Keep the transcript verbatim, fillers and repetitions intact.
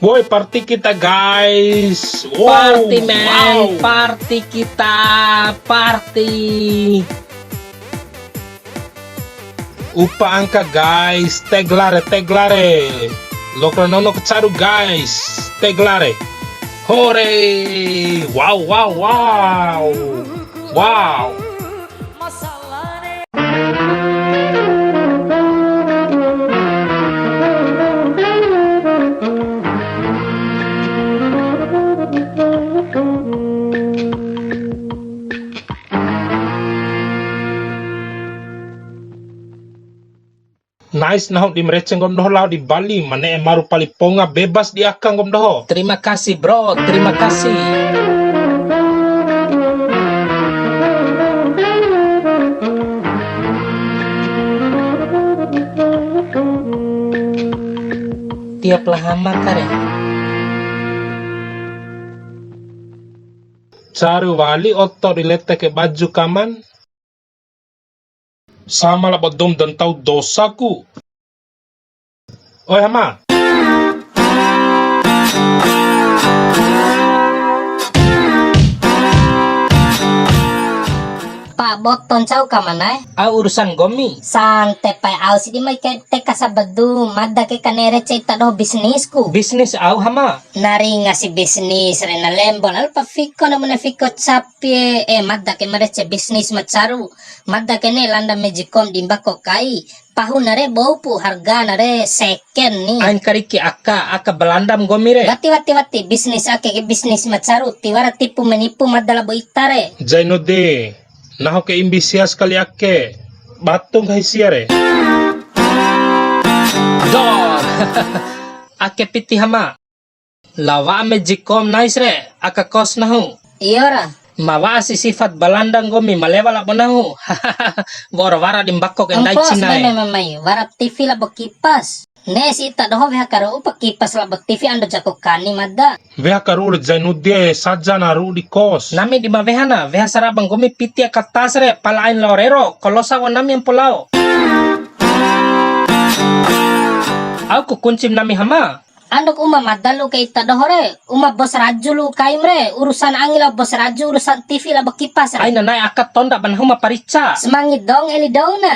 Woi, party kita, guys. Wow, party, man. Wow. Party kita, party. Upa angka, guys. Teglare, teglare. Lokra nono ke caru, guys. Teglare. Hore. Wow, wow, wow. Wow. Nice, nahu di ma rece nggomi doho lao di Bali, ma ne'e maru pali ponga, bebas di aka nggomi doho. Terima kasih, bro. Terima kasih. Tiap la Hama ka re. Caru wali oto di lete ke baju kaman. Sama labo dou ma da ntau dosaku. Oi, Hama. Pa Boto, ncau ka manae? Au urusan nggomi. Sante pae, au sidi mai ke teka sabadu, mada ke ka ne'e rece ita doho bisnisku. Bisnis au, Hama? Na ringa si bisnis re, na lembo lalo pa fiko, na bune fiko capi e. Eh, mada ke ma rece bisnis ma caru. Mada ke ne'e landa magicom di mbako kai. Pahuna re bou pu, hargana re second ni. Ain kariki aka, aka Balandam nggomi re. Wati, wati, wati, bisnis ake ke bisnis ma caru, tiwara tipu menipu mada labo ita re. Zainuddin, nahu ke imbi sia sakali ake, batu nggahi sia re. Dor. Ake piti, Hama. Lao wa'a magicom, nice re, aka kos nahu. Iyo ra. Ma wa'a si sifat Balanda nggomi ma lewa labo nahu. Wa'ura wara di mbako ke ndai Cina e. Meme mamai, wara T V labo kipas. Ne'e si ita doho weha karu'u pa kipas labo T V, ando jako kani mada. Weha karu'u re Zainuddin e, saja na ru'u di kos. Nami di ma weha na, weha sara ba nggomi piti aka tas re, pala ain lao rero, kalosa wa nami ampo lao. Au ku kunci nami, Hama. Andok uma mada lu'u ke ita doho re, uma bos Raju lu'u kaim re, urusan angi labo bos Raju, urusan T V labo kipas re. Aina na'e aka tonda ba nahu ma parica. Semangi dong eli dauna.